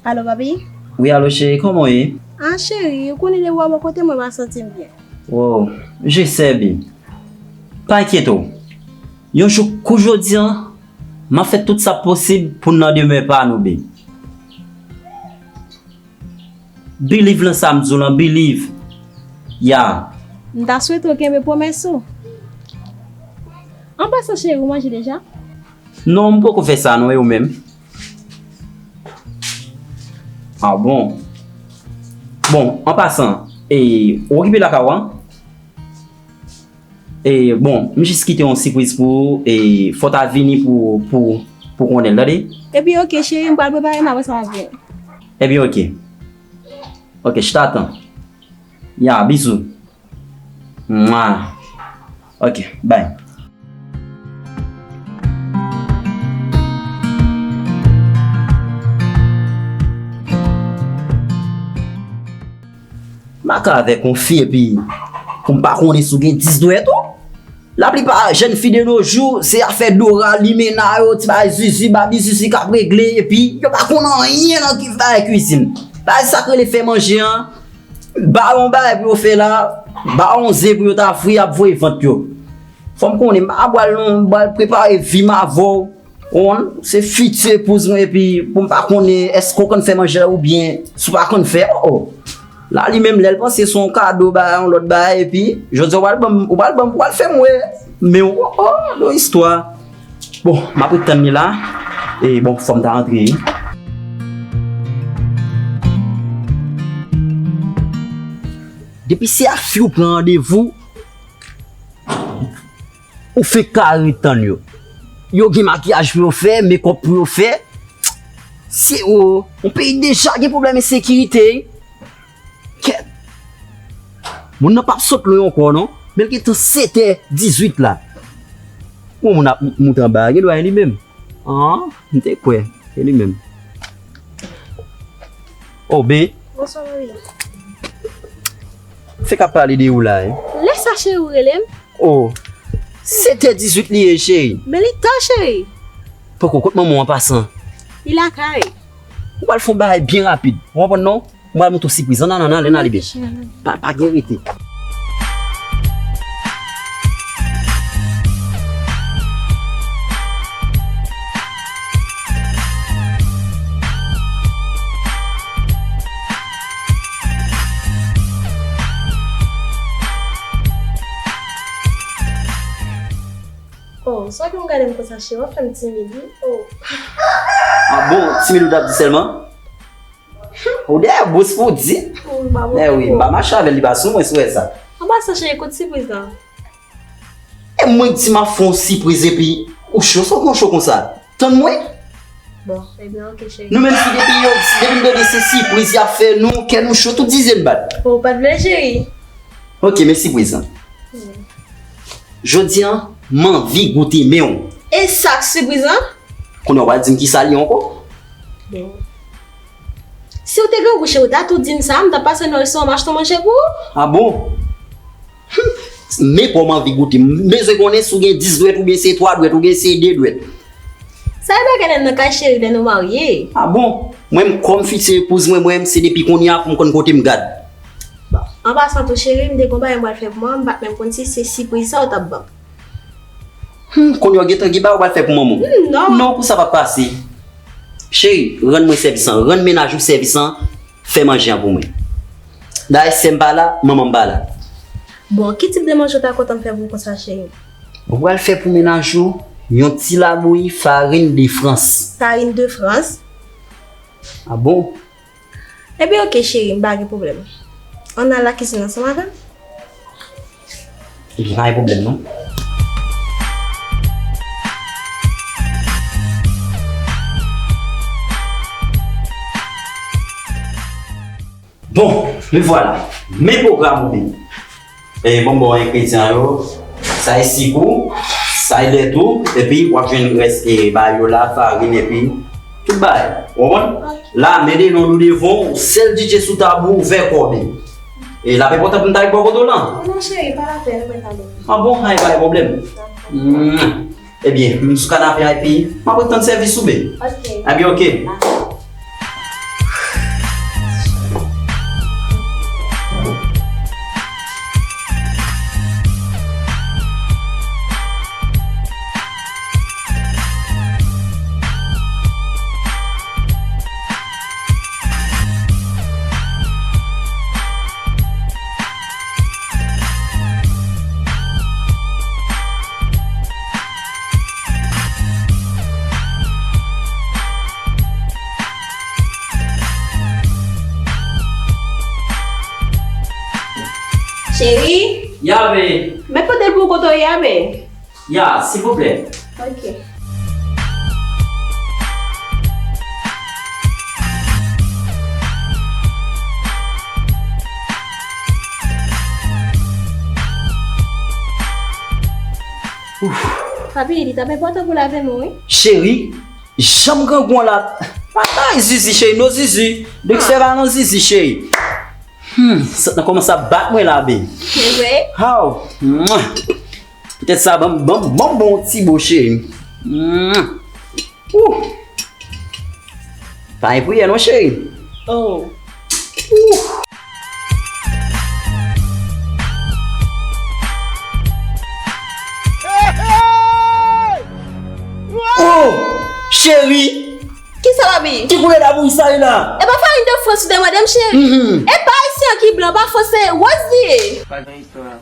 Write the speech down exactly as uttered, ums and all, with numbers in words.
Alo, papi? Wi, alo, cheri, kòman w ye? Ah, cheri, ou konnen depi w pa bò kote mwen, m pa santi m byen. Wow, je sais, baby. Pa enkyete w. Yon jou kou jodi a, m ap fè tout sa posib pou n nan demen pa nou, baby. Believe lan sa m di w lan, believe. Ya. M ta swete w kenbe pwomès ou. An pasan, cheri, ou manje deja? Non, m poko fè sa non, e ou menm? Ah bon? Bon, an pasan, e, ou okipe lakay ou a? E, bon, m jis kite yon sipriz pou ou, e, fò w ta vini pou, pou, pou konnen l, tande? Ebyen, oke, cheri, m pral prepare m, apre sa m ap vini. Ebyen, oke. Oke, chita tan. Ya, bizou. Mwa. Oke, bye. Maka avèk yon fi epi pou m pa konnen si w gen dis dwèt ou. Laplipa jèn fi de nos jours, se afè Dora, Limena yo, ti bagay Zuzu, Babi Zuzu k ap regle, epi yo pa konn anyen nan ki bagay kwizin. Bagay sa k rele fè manje an, ba yo yon bagay pou yo fè la, ba yo yon ze pou yo ta fri, y ap voye vant yo. Fò m konnen, m pa pral non, m pral prepare vi m avè w. Ou konprann? Se fiti epouz mwen, epi pou m pa konnen èske w konn fè manje la oubyen si w pa konn fè, o, o. La, li menm, lè l panse se yon kado, bagay, yon lòt bagay, epi jodi a, ou pral ban m, ou pral ban m, ou pral fè m wè men w, o, o, yon istwa. Bon, m ap ret tann li la. E bon, fò m ta antre wi. Depi se a fi w pran randevou, ou fenk ka ret tann yo. Yo gen makiyaj pou yo fè, mekòp pou yo fè. Se o, yon peyi deja gen pwoblèm ensekirite. Kèt. Moun nan p ap sot lwen ankò non. Men l gentan sèt è dizuit la. Yon moun ap moute anba a, gen dwa e li menm. An, m te kwè. E li menm. O, be. Bonswa, mari. Fèk ap pale de ou la, wi. Lè sa cheri ou rele m? O, sèt è dizuit li ye, cheri. Men li tan, cheri. Poko, kot manman w an pasan? Li lakay. Ou pral fè yon bagay byen rapid. Ou konprann non? Mwen al montre w sipriz. Ann al, ann al, ann al, ann al, bebe. Pa, pa gen rete. Oh, sa ke w gade m konsa, cheri, w ap fè m timid, wi. Oh. Ah bon, timid ou t ap di sèlman? Ou dèyè bous pou w di. Wi, m pa bon. Wi, m pa mache avè l, li pa sou mwen, si w wè sa. An pasan, cheri, kote sipriz la? E mwen k di m ap fè w sipriz epi ou cho, sa w gen w cho konsa? Tann mwen. Bon, ebyen, oke, cheri. Nou menm fi depi yo, depi m tande se sipriz y ap fè nou, kè nou cho, tout dize n bat. Oh, pa t vle, cheri. Oke, men sipriz lan. Jodi a, m anvi goute men w. E sa k sipriz lan? Kounye a w pral di m kisa l ye ankò? Bon. Si w te grangou cheri, w ta tou di m sa, m t ap pase nan restoran, m achte yon manje pou ou. Ah bon? Hum, men kòman anvi goute. M bezwen konnen si w gen dis dwèt oubyen se twa dwèt, oubyen se de dwèt. Sa e bagay lè n nan kay cheri, lè nou marye. Ah bon? Mwen menm kòm fiti epouz mwen, mwen menm se depi kounye a pou m konn kote m gad. Bon, an pasan tou cheri, m te gon bagay m pral fè pou mwen, m pa t menm konn si se sipriz sa w t ap ban m. Hum, kounye a w gentan gen bagay w pral fè pou manman w. Hmm, non. Non, pou sa p ap pase. Cheri, rann mwen sèvis lan, rann mennaj ou sèvis lan, fè manje an pou mwen. Dayè, sè m pa la, manman m pa la. Bon, ki tip de manje w ta kontan m fè pou ou konsa, cheri? Ou pral fè pou mennaj ou yon ti labouyi farin de Frans. Farin de Frans? Ah bon? Ebyen, oke, cheri, m pa gen pwoblèm. Ann al lakizin ansanm avè m. Ebyen, pa gen pwoblèm, non. Bon, me vwala. Men pwogram ou menm. E, bon, bon, engredyan yo, sa e sik ou, sa e lèt ou, epi w ap jwenn rès e bagay yo la, farin epi tout bagay. Ou konprann? Ok. La, men de non nou devan w, sèl DJ sou tab ou, ouvè kò w, baby. E l ap enpòtan pou m ta ret bò kote w lan. Non, cheri, pa lapèn, mwen ta bon. Ah bon? Ay, pa gen pwoblèm. Dakò. Hmm. Ebyen, m sou kanape a epi m ap ret tann sèvis ou, baby. Ok. Ebyen, ok. Dakò. Ya, be. Mèt pote l pou ou kote w ye a, be. Ya, silvouplè. Ok. Papi, li t ap enpòtan pou lave men w, wi. Cheri, janm grangou an la. Batay, Zizi, cheri, no Zizi. Dòk se pa nan Zizi, cheri. Hmm, sant lan kòmanse ap bat mwen la, be. Se vre? Haw. Mwah. Poutèt sa, ban m, ban m, ban m bon ti bo, cheri. Mwah. Ouh. Pa gen priyè non, cheri. Oh. Ouh. Oh, cheri. Kisa, papi? Ki koulè labouyi sa ye la? E pa farin de Frans ou te mande m, cheri? Mhm. E pa ayisyen ki blan, pa Frans, se wòz li ye. Pa gen istwa.